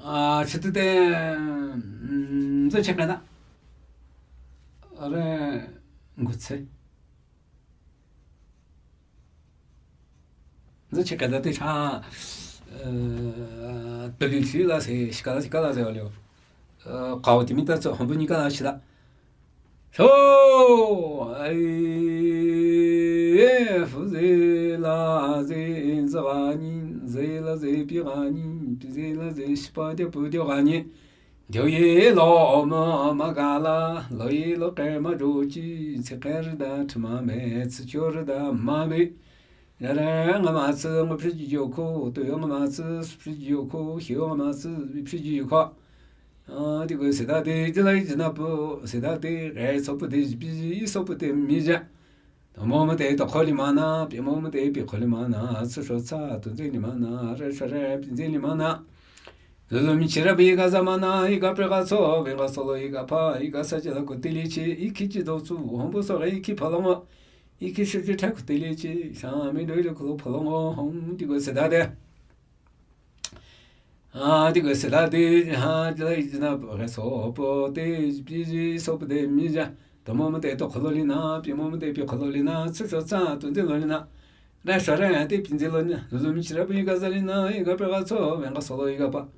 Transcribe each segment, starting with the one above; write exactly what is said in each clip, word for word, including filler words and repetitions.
ཨ་ཆི་ཏི་ཏེ་ཛི་ཆེ་ཀ་ད་རེ་འགོ་ཚེ། ཛི་ཆེ་ཀ་ད་ཏེ་ཆ་ཏི་ལི་ཆི་ལ་སེ་ཤི་ཀ་ལ་ཤི་ཀ་ལ་སེ་ཨ་ལེའོ། ཀའོ་ཏི་མི་ཏ་ཚོ་ཧོན་པུ་ཉི་ཀ་ལ་ཆི་ད། ཤོ། ཨེ་ཧྥུ་ཟེ་ལ་ཟེ་ཛི་ག་ཉི། ཟེ་ལ་ཟེ་པི་ག་ཉི། པི་ཟེ་ལ་ཟེ་ཤི་པ་ཏེ་པུ་ཏེ་ག་ཉི། དེའུ་ཡི་ལོ་མ་མ་ག་ལ། ལོ་ཡི་ལོ་ཀེ་མ་འགྲོ་ཅི། ཚེ་ཀེ་རི་ད་ཁྲི་མ་མེད། ཚེ་ཆོ་རི་ད་མ་བི། ར་ར་ང་མ་ཚི་ང་ཕྲི་ཅི་ཡོ་ཁོ། ཏུ་ཡོ་ང་མ་ཚི་སུ་ཕྲི་ཅི་ཡོ་ཁོ། ཤི་ཡོ་ང་མ་ཚི་བི་ཕྲི་ཅི་ཡོ་ཁོ། ཨ་ཏི་གོ་སི་ད་ཏི་ཏི་ལ་ཡི་ཅི་ན་པུ་སི་ད་ཏི་གེ་སོ་པུ་ཏི་པི་ཡི་སོ་པུ་ཏི་མི་ཇ། ཏོ་མོ་མི་ཏེ་ཏོ་ཁོ་ལི་མ་ན། པི་མོ་མི་ཏེ་པི་ཁོ་ལི་མ་ན། ཚུ་ཤོ་ཚ་ཏུ་ཛེ་ལི་མ་ན། ར་ཤོ་ར་པི་ཛེ་ལི་མ་ན། ལུ་ལུ་མི་ཆི་ར་པི་ཡི་ག་ཟ་མ་ན། ཡི་ག་པྲེ་ག་ཚོ་བེ་ག་སོ་ལོ་ཡི་ག་ཕ། ཡི་ག་ས་ཅི་ལ་ཀུ་ཏི་ལི་ཆི། ཡི་ཁི་ཅི་དོ་ཚུ་ཧོན་པོ་སོ་ག་ཡི་ཁི་ཕ་ལོ་མ། ཡི་ཁི་ཤུ་ཅི་ཁྲ་ཀུ་ཏི་ལི་ཆི། ཤ་མི་འདོ་ཡི་ལུ་ཁུ་ལོ་ཕ་ལོ་མ། ཧོན་ཏི་གོ་སི་ད་ཏི། ཨ་ཏི་གོ་སི་ད་ཏི། ཧ་ཅི་ལ་ཡི་ཅི་ན་པུ་གེ་སོ་པུ་ཏི་པི་ཡི་སོ་པུ་ཏི་མི་ཇ། ཏོ་མོ་མི་ཏེ་ཏོ་ཁོ་ལོ་ལི་ན། པི་མོ་མི་ཏེ་པི་ཁོ་ལོ་ལི་ན། ཚུ་ཤོ་ཚ་ཏུ་ཛེ་ལོ་ལི་ན། ར་ཤོ་ར་ཡ་ཏི་པི་ཛེ་ལོ་ལི་ན། ལུ་ལུ་མི་ཆི་ར་པི་ཡི་ག་ཟ་ལི་ན། ཡི་ག་པྲེ་ག་ཚོ་བེ་ག་སོ་ལོ་ཡི་ག་ཕ།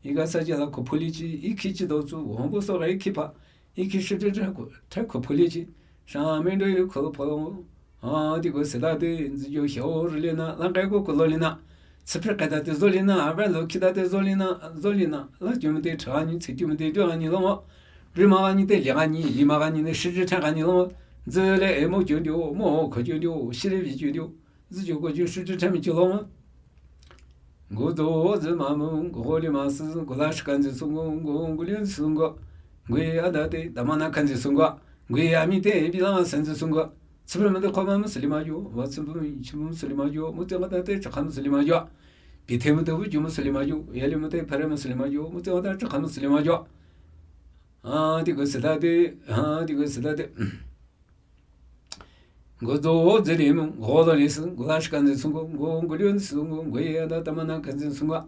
ཡི་ག་ས་ཅི་ལ་ཁུ་ཕུ་ལི་ཆི། ཡི་ཁི་ཅི་དོ་ཚུ་ཧོན་པོ་སོ་ག་ཡི་ཁི་ཕ། ཡི་ཁི་ཤུ་ཏི་ཏྲ་ཁུ་ཁུ་ཕུ་ལི་ཆི། ཤ་མི་འདོ་ཡི་ལུ་ཁུ་ལོ་ཕ་ལོ་མ། ཨ་ཏི་གོ་སི་ད་ཏི། ཛི་ཇོ་ཤོ་རུ་ལི་ན། ལ་ཀེ་ཀོ་ཀུ་ལོ་ལི་ན། ཚི་ཕྲི་ཀེ་ད་ཏི་ཛོ་ལི་ན། ཨ་བེ་ལོ་ཁི་ད་ཏི་ཛོ་ལི་ན། ཛོ་ལི་ན། ལ་ཅུ་མི་ཏི་ཁྲ་ག་ཉི། ཚི་ཅུ་མི་ཏི་ཇོ་ག་ཉི་ལོ་མ། རི་མ་ག་ཉི་ཏི་ལི་ག་ཉི། ལི་མ་ག་ཉི་ནི་ཤི་ཅི་ཁྲ་ག་ཉི་ལོ་མ། ཛི་ལེ་ཨེ་མོ་ཅུ་འདི་ཨོ། མོ་ཁོ་ཅུ་འདི་ཨོ། ཤི་ལེ་བི་ཅུ་འདི་ཨོ། ཛི་ཅུ་ཀོ་ཅུ་ཤུ་ཅུ་ཁྲ་མི་ཅུ་ལོ་མ། མགོ་རྫོགས་ཟི་མ་མུ། མགོ་ལི་མ་སི། མགོ་ལ་ཤི་ཀ་ཛི་སུ་མགོ། མགོ་མགོ་ལི་སུ་མགོ། མགོ་ཡི་ཨ་ད་ཏི་ད་མ་ན་ཁ་ཛི་སུ་མགོ། མགོ་ཡི་ཨ་མི་ཏེ་བི་ལ་ང་སན་ཛི་སུ་མགོ། ཚི་ཕྲི་མི་ཏེ་ཁོ་མ་མི་སི་ལི་མ་ཡོ། བ་ཚི་ཕྲི་མི་ཆི་མི་སི་ལི་མ་ཡོ། མུ་ཙེ་ང་ད་ཏེ་ཅི་ཁ་མི་སི་ལི་མ་ཡོ། བི་ཐེ་མི་ཏེ་བུ་ཅུ་མི་སི་ལི་མ་ཡོ། ཡ་ལི་མི་ཏེ་ཕ་རེ་མི་སི་ལི་མ་ཡོ། མུ་ཙེ་ང་ད་ཅི་ཁ་མི་སི་ལི་མ་ཡོ། ཨ་ཏི་གོ་སི་ད་ཏི། ཨ་ཏི་གོ་སི་ད་ཏི། མགོ་རྫོགས་ཟི་ལི་མུ། མགོ་ལོ་ལི་སི། མགོ་ལ་ཤི་ཀ་ཛི་སུ་མགོ། མགོ་མགོ་ལི་སུ་མགོ། མགོ་ཡི་ཨ་ད་ད་མ་ན་ཁ་ཛི་སུ་མགོ།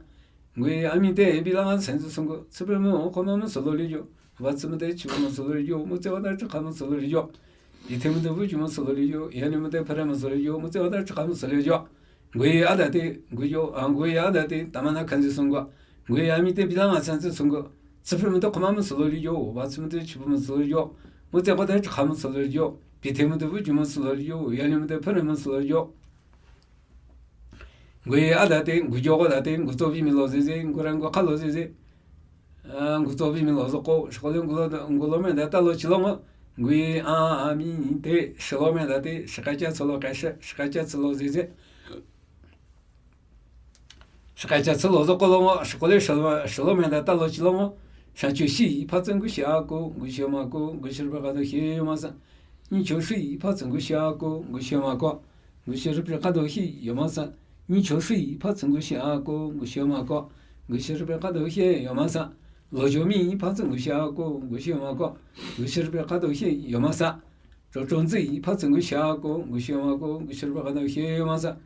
མགོ་ཡི་ཨ་མི་ཏེ་བི་ལ་ང་སན་ཛི་སུ་མགོ། ཚི་ཕྲི་མི་ཁོ་མ་མི་སི་ལོ་ལི་ཡོ། བ་ཚི་མི་ཏེ་ཆི་མི་སི་ལོ་ལི་ཡོ། མུ་ཙེ་ང་ད་ཅི་ཁ་མི་སི་ལོ་ལི་ཡོ། བི་ཐེ་མི་ཏེ་བུ་ཅུ་མི་སི་ལོ་ལི་ཡོ། ཡ་ལི་མི་ཏེ་ཕ་རེ་མི་སི་ལོ་ལི་ཡོ། མུ་ཙེ་ང་ད་ཅི་ཁ་མི་སི་ལོ་ལི་ཡོ། མགོ་ཡི་ཨ་ད་ཏི། མགོ་ཡོ། ཨ་མགོ་ཡི་ཨ་ད་ཏི་ད་མ་ན་ཁ་ཛི་སུ་མགོ། མགོ་ཡི་ཨ་མི་ཏེ་བི་ལ་ང་སན་ཛི་སུ་མགོ། ཚི་ཕྲི་མི་ཏེ་ཁོ་མ་མི་སི་ལོ་ལི་ཡོ། བ་ཚི་མི་ཏེ་ཆི་མི་སི་ལོ་ལི་ཡོ། མུ་ཙེ་ང་ད་ཅི་ཁ་མི་སི་ལོ་ལི་ཡོ། བི་ཐེ་མི་ཏེ་བུ་ཅུ་མི་སི་ལོ་ལི་ཡོ། ཡ་ལི་མི་ཏེ་ཕ་རེ་མི་སི་ལོ་ལི་ཡོ། མགོ་ཡི་ཨ་ད་ཏི། མགོ་ཡོ་གོ་ད་ཏི། མགོ་ཙོ་བི་མི་ལོ་ཟི་ཟི། མགོ་ར་མགོ་ཁ་ལོ་ཟི་ཟི། ཨ་མགོ་ཙོ་བི་མི་ལོ་ཟོ་གོ། ཤི་གོ་ལེ་མགོ་ལོ་མགོ་ལོ་མེ་ད་ད་ལོ་ཅི་ལོ་མོ། མགོ་ཡི་ཨ་མི་ཏེ། ཤི་ལོ་མེ་ད་ཏི། ཤི་ཀ་ཅ་ཚི་ལོ་ཀ་ཤི། ཤི་ཀ་ཅ་ཚི་ལོ་ཟི་ཟི། ཤི་ཀ་ཅ་ཚི་ལོ་ཟོ་གོ་ལོ་མོ། ཤི་གོ་ལེ་ཤི་ལོ་ཤི་ལོ་མེ་ད་ད་ལོ་ཅི་ལོ་མོ། ཤ་ཅུ་ཤི་ཕ་ཙི་མགོ་ཤི་ཨ་གོ། མགོ་ཤི་མ་གོ། མགོ་ཤི་རུ་པེ་ཀ་དོ་ཤི་ཡོ་མ་ས། ཉི་ཆོ་ཤི་ཕ་ཙི་མགོ་ཤི་ཨ་གོ། མགོ་ཤི་མ་གོ། མགོ་ཤི་རུ་པེ་ཀ་དོ་ཤི་ཡོ་མ་ས། ཉི་ཆོ་ཤི་ཕ་ཙི་མགོ་ཤི་ཨ་གོ། མགོ་ཤི་མ་གོ། མགོ་ཤི་རུ་པེ་ཀ་དོ་ཤི་ཡོ་མ་ས། ལོ་ཅོ་མི་ཕ་ཙི་མགོ་ཤི་ཨ་གོ། མགོ་ཤི་མ་གོ། མགོ་ཤི་རུ་པེ་ཀ་དོ་ཤི་ཡོ་མ་ས། ཅོ་ཅོ་ཛི་ཕ་ཙི་མགོ་ཤི་ཨ་གོ། མགོ་ཤི་མ་གོ། མགོ་ཤི་རུ་པེ་ཀ་དོ་ཤི་ཡོ་མ་ས།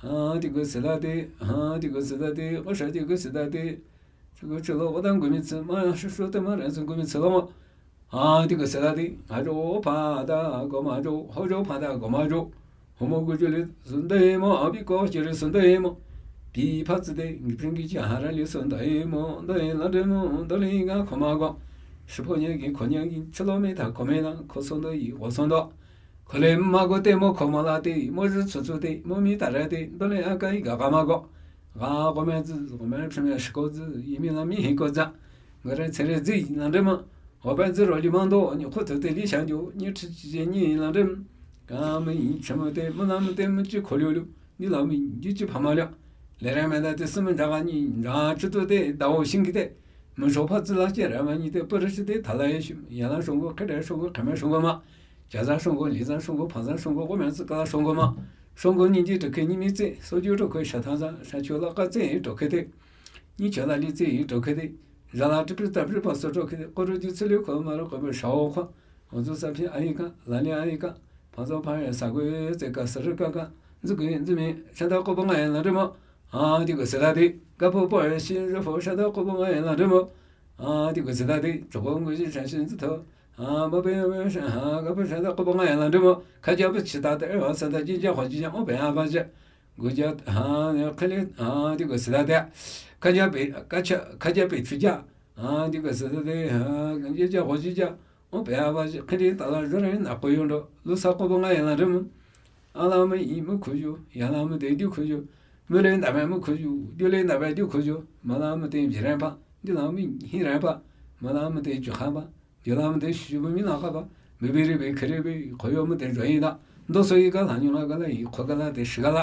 ཧ་ཏི་གོ་སི་ད་ཏི། ཧ་ཏི་གོ་སི་ད་ཏི། འོ་ཤ་ཏི་གོ་སི་ད་ཏི། ཅི་གོ་ཅི་ལོ་འོ་ད་མགོ་མི་ཚི་མ་ཤོ་ཤོ་ཏེ་མ་རེ་ཚི་མགོ་མི་ཚི་ལོ་མོ། ཨ་ཏི་གོ་སི་ད་ཏི། ང་ཇོ་ཕ་ད་གོ་མ་ཇོ། ཧོ་ཇོ་ཕ་ད་གོ་མ་ཇོ། ཧོ་མོ་གུ་ཇོ་ལི་སུ་འདི་མོ། ཨ་བི་གོ་ཅི་ལི་སུ་འདི་མོ། བི་ཕ་ཙི་ཏེ་ངི་པྲིན་གི་ཅི་ཧ་ར་ལི་སུ་འདི་མོ། འདི་ལ་འདི་མོ། འདི་ལི་ང་ཁོ་མ་གོ། ཤི་ཕོ་ཉ་གི་ཁོ་ཉ་གི་ཆི་ལོ་མེ་ད་ཁོ་མེ་ན་ཁོ་སོ་འདི་ཡི་འོ་སོ་འདི། ཁོ་ལེ་མ་གོ་ཏེ་མོ་ཁོ་མ་ལ་ཏེ། མོ་རི་ཚུ་ཚུ་ཏེ། མོ་མི་ད་ར་ཏེ། འདི་ལི་ཨ་ཀ་ཡི་ག་ག་མ་གོ། ག་གོ་མེ་ཙི་གོ་མེ་ཕྲི་མེ་ཤི་གོ་ཙི། ཡི་མི་ལ་མི་ཧི་གོ་ཙ། ག་རེ་ཚེ་རེ་ཙི་ལ་འདྲེ་མ། འོ་པན་ཙི་རོ་ལི་མ་འདོ། ཉི་ཁོ་ཐུ་ཏེ་ལི་ཤ་འཇོ། ཉི་ཁྲི་ཅི་ཅི་ཉི་ལ་འདྲེ་མ། ག་མི་ཡི་ཆ་མ་ཏེ་མི་ལ་མི་ཏེ་མི་ཅི་ཁོ་ལུ་ལུ། ནི་ལ་མི་ཡི་ཅི་ཕ་མ་ལ། ལེ་ར་མེ་ད་ཏེ་སི་མི་འདྲ་ག་ཉི་འདྲ་ཅི་ཏུ་ཏེ་ད་འོ་ཤིང་གི་ཏེ། མི་ཤོ་ཕ་ཙི་ལ་ཅེ་ར་མ་ཉི་ཏེ་པུ་རི་ཤི་ཏེ་ཐ་ལ་ཡེ་ཤུ། ཡ་ལ་ཤོང་གོ་ཁེ་ར་ཤོང་གོ་ཁེ་མེ་ཤོང་གོ་མ། ཅ་ཟ་ཤོང་གོ་ལི་ཟ་ཤོང་གོ་ཕ་ཟ་ཤོང་གོ་གོ་མེ་ཙི་ཀ་ལ་ཤོང་གོ་མ། ཤོང་གོ་ཉི་ཅི་ཏུ་ཁེ་ཉི་མི་ཙི། སོ་ཇུ་ཏུ་ཁེ་ཤ་ཐང་ཟ། ཤ་ཆུ་ལ་ཀ་ཙི་ཡི་ཏུ་ཁེ་ཏེ། ཉི་ཆ་ལ་ལི་ཙི་ཡི་ཏུ་ཁེ་ཏེ། ཟ་ལ་ཏི་པི་ཏ་པི་པ་སོ་ཏུ་ཁེ་ཏེ། ཀོ་རུ་ཏི་ཚི་ལི་ཁོ་མ་རུ་ཁོ་མ་ཤ་འོ་ཁོ། འོ་ཛུ་ས་ཕི་ཨ་ཡི་ཀ་ལ་ལི་ཨ་ཡི་ཀ། ཕ་ཛོ་ཕ་ཡ་ས་གོ་ཡེ་ཙེ་ཀ་ས་རི་ཀ་ཀ། ཛུ་གུ་ཛུ་མི་ཤ་ད་ཀོ་པ་ང་ཡ་ལ་རི་མ། ཨ་དེ་གོ་སི་ད་དེ་ག་ཕོ་པོ་ཡ་ཤི་ར་ཕོ་ཤ་ད་ཀོ་པོ་ང་ཡ་ལ་འདྲི་མོ། ཨ་དེ་གོ་སི་ད་དེ་ཅོག་གོ་ངུ་ཤི་ཤ་ཤི་ཛི་ཐོ། ཨ་མ་པེ་ཡ་པེ་ཤ་ཧ་ག་ཕོ་ཤ་ད་ཀོ་པོ་ང་ཡ་ལ་འདྲི་མོ། ཁ་ཇ་པེ་ཆི་ད་དེ་ཨེ་ཧ་ས་ད་ཅི་ཇ་ཧོ་ཅི་ཇ་ཨོ་པེ་ཨ་བ་ཇ། གུ་ཇ་ཧ་ནེ་ཁ་ལེ། ཨ་དེ་གོ་སི་ད་དེ་ཁ་ཇ་པེ་ཀ་ཆ་ཁ་ཇ་པེ་ཆུ་ཇ། ཨ་དེ་གོ་སི་ད་དེ་ཧ་ཇ་ཇ་ཧོ་ཅི་ཇ། ཨོ་པེ་ཨ་བ་ཅི་ཁི་རི་ཏ་ལ་ཇོ་རེ་ན་ཀོ་ཡོང་འགྲོ། ལུ་ས་ཀོ་པོ་ང་ཡ་ལ་རི་མོ། ཨ་ལ་མི་ཨི་མི་ཁུ་ཡོ། ཡ་ལ་མི་དེ་དུ་ཁུ་ཡོ། མི་ལེ་ན་བེ་མི་ཁུ་ཡོ། དུ་ལེ་ན་བེ་དུ་ཁུ་ཡོ། མ་ལ་མི་དེ་བི་རེ་པ། དུ་ལ་མི་ཧི་རེ་པ། མ་ལ་མི་དེ་ཅུ་ཁ་པ། དུ་ལ་མི་དེ་ཤུ་བུ་མི་ལ་ཁ་པ། མི་བི་རི་བི་ཁི་རི་བི་ཁོ་ཡོ་མི་དེ་ཇོ་ཡི་ད། མདོ་སོ་ཡི་ག་ལ་ཉུ་ང་ག་ལ་ཡི་ཁོ་ག་ལ་དེ་ཧྲི་ག་ལ།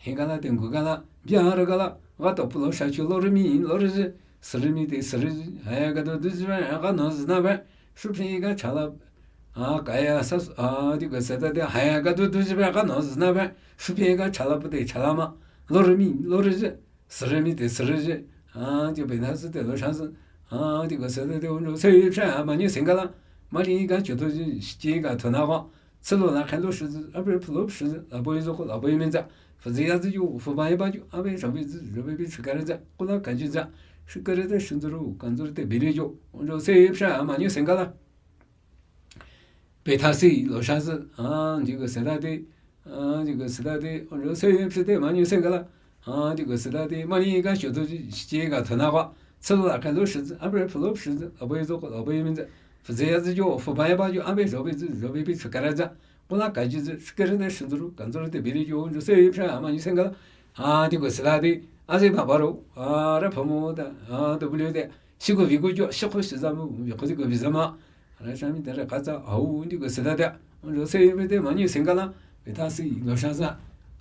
ཧི་ག་ལ་དེ་གུ་ག་ལ། བྱ་ར་ག་ལ། ག་ཏོ་པུ་ལོ་ཤ་ཆུ་ལོ་རི་མི་ལོ་རི་ཟི། སི་རི་མི་དེ་སི་རི་ཟི། ཧ་ཡ་ག་དོ་དུ་ཟི་བེ་ཡ་ག་ནོ་ཟི་ན་བེ། ཧྲུ་ཕི་ག་ཆ་ལ། ཨ་ཀ་ཡ་ས་སུ་ཨ་དེ་གོ་སི་ད་དེ་ཧ་ཡ་ག་དོ་དུ་ཟི་བེ་ཡ་ག་ནོ་ཟི་ན་བེ། ཧྲུ་ཕི་ག་ཆ་ལ་པུ་དེ་ཆ་ལ་མ། ལོ་རི་མི་ལོ་རི་ཟི། སི་རི་མི་དེ་སི་རི་ཟི། ཨ་དེ་བེ་ན་སི་དེ་ལོ་ཤ་སི། ཨ་དེ་གོ་སི་ད་དེ་འོ་ནོ་སེ་ཡི་ཕྱ་ཡ་མ་ཉི་སེང་ག་ལ། མ་ལི་ག་ཅོ་དོ་ཟི་ཅི་ག་ཐོ་ན་གོ། ཚི་ལོ་ལ་ཁན་ལོ་ཧྲི་ཟི། ཨ་བེ་ཕུ་ལོ་ཧྲི་ཟི། ལ་པོ་ཡི་ཟོ་ཁོ་ལ་པོ་ཡི་མིན་ཛ། ཧྥུ་ཛི་ཡ་ཛི་ཡོ། ཧྥུ་བ་ཡི་བ་ཡོ། ཨ་བེ་ཞོ་བི་ཛི་ཞོ་བི་བི་ཆུ་ཀ་རི་ཛ། ཀུ་ལ་ཀ་ཇི་ཛ། ཧྲི་ཀ་རི་དེ་ཧྲི་ཛི་རུ་ཀ་ཛི་རུ་དེ་བི་རི་ཡོ། འོ་ཇོ་སེ་ཡི་ཕྱ་ཡ་མ་ཉི་སེང་ག་ལ། བེ་ཐ་སི་ལོ་ཤ་སི། ཨ་འདི་གོ་སི་ད་དེ། ཨ་འདི་གོ་སི་ད་དེ་འོ་ཇོ་སེ་ཡི་ཕྱ་དེ་མ་ཉི་སེང་ག་ལ། ཨ་འདི་གོ་སི་ད་དེ་མ་ཉི་ག་ཅོ་དོ་ཅི་ཅི་ག་ཐོ་ན་གོ། ཚི་ལོ་ལ་ཁན་ལོ་ཧྲི་ཛི། ཨ་བེ་ཕུ་ལོ་ཧྲི་ཛི། ལ་པོ་ཡི་ཟོ་ཁོ་ལ་པོ་ཡི་མིན་ཛ། ཧྥུ་ཛི་ཡ་ཛི་ཡོ། ཧྥུ་བ་ཡི་བ་ཡོ། ཨ་བེ་ཞོ་བི་ཛི་ཞོ་བི་བི་ཆུ་ཀ་རི་ཛ། ཀུ་ལ་ཀ་ཇི་ཛི། ཧྲི་ཀ་རི་དེ་ཧྲི་ཛི་རུ་ཀ་ཛི་རུ་དེ་བི་རི་ཡོ། འོ་ཇོ་སེ་ཡི་ཕྱ་ཡ་མ་ཉི་སེང་ག་ལ། ཨ་འདི་གོ་སི་ད་དེ་ཨ་ཟི་བ་བ་རོ། ཨ་ར་ཕོ་མོ་ད། ཨ་དོ་བུ་ལི་དེ་ཤི་གུ་བི་གུ་ཡོ། ཤི་ཁོ་ཤི་ཛ་མོ་བི་ཁོ་དེ་གོ་བི་ཛ་མ། ར་ཤ་མི་དེ་ར་ཀ་ཙ། ཨ་འོ་འདི་གོ་སི་ད་དེ་འོ་ཇོ་སེ་ཡི་ཕྱ་དེ་མ་ཉི་སེང་ག་ལ། བེ་ཐ་སི་ལོ་ཤ་ས།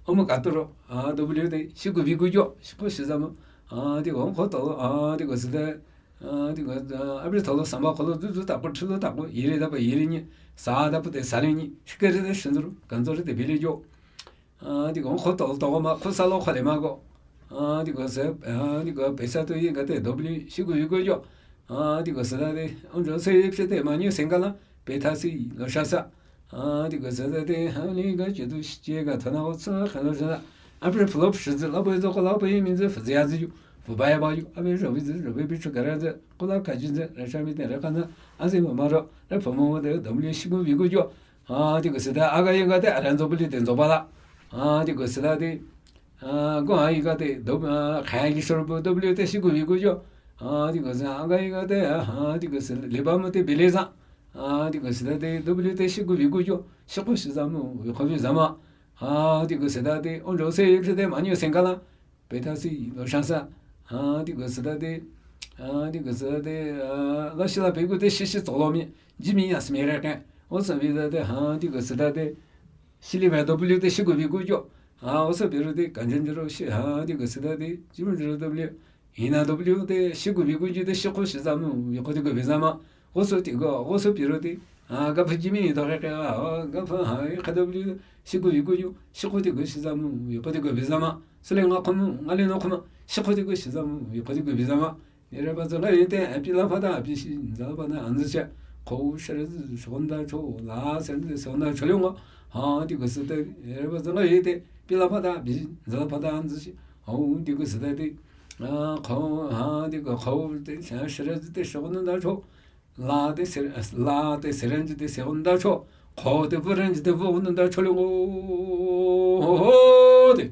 ཨོ་མོ་ཀ་ཏོ་རོ། ཨ་དོ་བུ་ལི་དེ་ཤི་གུ་བི་གུ་ཡོ། ཤི་ཁོ་ཤི་ཛ་མོ། ཨ་འདི་གོ་ཁོ་ཏོ། ཨ་འདི་གོ་སི་ད། ཨ་འདི་གོ་ཨ་བི་ཐོ་ལོ་སམ་བ་ཁོ་ལོ་ཛུ་ཛུ་ད་པོ་ཁྲི་ལོ་ད་པོ་ཡི་རི་ད་པོ་ཡི་རི་ཉི། ས་ད་པོ་དེ་ས་རི་ཉི། ཧྲི་ཀ་རི་དེ་ཧྲི་ཛི་རུ་ཀ་ཛི་རི་དེ་བི་རི་ཡོ། ཨ་འདི་གོ་ཁོ་ཏོ་ལོ་ཏོ་གོ་མ། ཁོ་ས་ལོ་ཁོ་ལེ་མ་གོ། ཨ་འདི་གོ་སི། ཨ་འདི་གོ་བེ་ས་ཏོ་ཡི་ག་དེ་དོ་བུ་ལི་ཤི་གུ་བི་གུ་ཡོ། ཨ་འདི་གོ་སི་ད་དེ་འོ་ཇོ་སེ་ཡི་ཕྱ་དེ་མ་ཉི་སེང་ག་ལ། བེ་ཐ་སི་ལོ་ཤ་ས། ཨ་འདི་གོ་སི་ད་དེ་ཧ་ལི་ག་ཅི་དུ་ཤི་ཅི་ག་ཐོ་ན་གོ། ཚི་ཁན་ལོ་ཤ་ས། ཨ་བེ་ཕུ་ལོ་ཧྲི་ཛི། ལ་པོ་ཡི་ཟོ་ཁོ་ལ་པོ་ཡི་མིན་ཛི། ཧྥུ་ཛི་ཡ་ཛི་ཡོ། ཧྥུ་བ་ཡི་བ་ཡོ། ཨ་བེ་ཞོ་བི་ཛི་ཞོ་བི་བི་ཆུ་ཀ་རི་ཛ། ཀུ་ལ་ཀ་ཇི་ཛ། ར་ཤ་མི་དེ་ར་ཀ་ཛ། ཨ་ཟི་མ་མ་རོ། ར་ཕོ་མོ་མོ་དེ་དོ་བུ་ལི་ཤི་གུ་བི་གུ་ཡོ། ཨ་འདི་གོ་སི་ད་ཨ་ག་ཡི་ག་དེ་ཨ་ར་ཛོ་བུ་ལི་དེ་ཛོ་བ་ལ། ཨ་འདི་གོ་སི་ད་དེ། ཨ་གོ་ཨ་ཡི་ག་དེ་དོ་ཨ་ཁ་ཡ་གི་ཤོར་བུ་དོ་བུ་ལི་དེ་ཤི་གུ་བི་གུ་ཡོ། ཨ་འདི་གོ་སི་ཨ་ག་ཡི་ག་དེ་ཨ་འདི་གོ་སི་ལེ་བ་མོ་དེ་བི་ལེ་ཛ། ཨ་འདི་གོ་སི་ད་དེ་དོ་བུ་ལི་དེ་ཤི་གུ་བི་གུ་ཡོ། ཤི་ཁོ་ཤི་ཛ་མོ་བི་ཁོ་བི་ཛ་མ། ཨ་འདི་གོ་སི་ད་དེ་འོ་ཇོ་སེ་ཡི་ཕྱ་དེ་མ་ཉི་སེང་ག་ལ། བེ་ཐ་སི་ལོ་ཤ་ས། ཨ་འདི་གོ་སི་ད་དེ། ཨ་འདི་གོ་སི་ད་དེ་ཨ་ལ་ཤི་ལ་བི་གུ་དེ་ཤི་ཤི་ཙོག་ལོ་མི། ཇི་མི་ཡ་སི་མི་ར་ཀན། འོ་ས་བི་ད་དེ་ཨ་འདི་གོ་སི་ད་དེ། ཤི་ལི་བེ་དོ་བུ་ལི་དེ་ཤི་གུ་བི་གུ་ཡོ། ཨ་འོ་ས་བི་རུ་དེ་ཀན་ཇན་ཇི་རུ་ཤི། ཨ་འདི་གོ་སི་ད་དེ་ཇི་མི་ཇི་རུ་དོ་བུ་ལི། ཡིན་ན་དོ་བུ་ལི་དེ་ཤི་གུ་བི་གུ་ཇི་དེ་ཤི་ཁོ་ཤི་ཛ་མོ་བི་ཁོ་དེ་གོ་བི་ཛ་མ། འོ་ས་དེ་གོ་འོ་ས་བི་རུ་དེ། ཨ་ག་ཕུ་ཇི་མི་ཡི་དོ་རེ་ཀ། ཨ་ག་ཕུ་ཧ་ཡི་ཁ་དོ་བུ་ལི་ཤི་གུ་བི་གུ་ཡོ། ཤི་ཁོ་དེ་གོ་ཤི་ཛ་མོ་བི་ཁོ་དེ་གོ་བི་ཛ་མ། སུ་ལེ་ང་ཁོ་མོ་ང་ལེ་ནོ་ཁོ་མོ། ཤི་ཁོ་དེ་གོ་ཤི་ཛ་མོ་བི་ཁོ་དེ་གོ་བི་ཛ་མ། ནེ་ར་བ་ཛ་ལ་ཡེ་དེ་ཨ་པི་ལ་ཕ་ད་ཨ་པི་ཤི་ཛ་ལ་ཕ་ད་ཨ་ཛི་ཆ། ཁོ་ཤ་ར་ཛི་ཤོན་ད་ཆོ་ལ་སེ་ར་ཛི་སེ་ཧོན་ད་ཆོ་ལེ་ངོ་། ཨ་དེ་གོ་སི་ད་ནེ་ར་བ་ཛ་ལ་ཡེ་དེ་པི་ལ་ཕ་ད་ཨ་པི་ཛ་ལ་ཕ་ད་ཨ་ཛི་ཆ། ཨ་དེ་གོ་སི་ད་དེ། ཨ་ཁོ་ཨ་དེ་གོ་ཁོ་དེ་ཤ་ར་ཛི་དེ་ཤོན་ད་ཆོ། ལ་དེ་སེ་ལ་དེ་སེ་ར་ཛི་དེ་སེ་ཧོན་ད་ཆོ། ཁོ་དེ་བུ་ར་ཛི་དེ་བུ་ཧོན་ད་ཆོ་ལེ་ངོ་། ཧོ་ཧོ་དེ།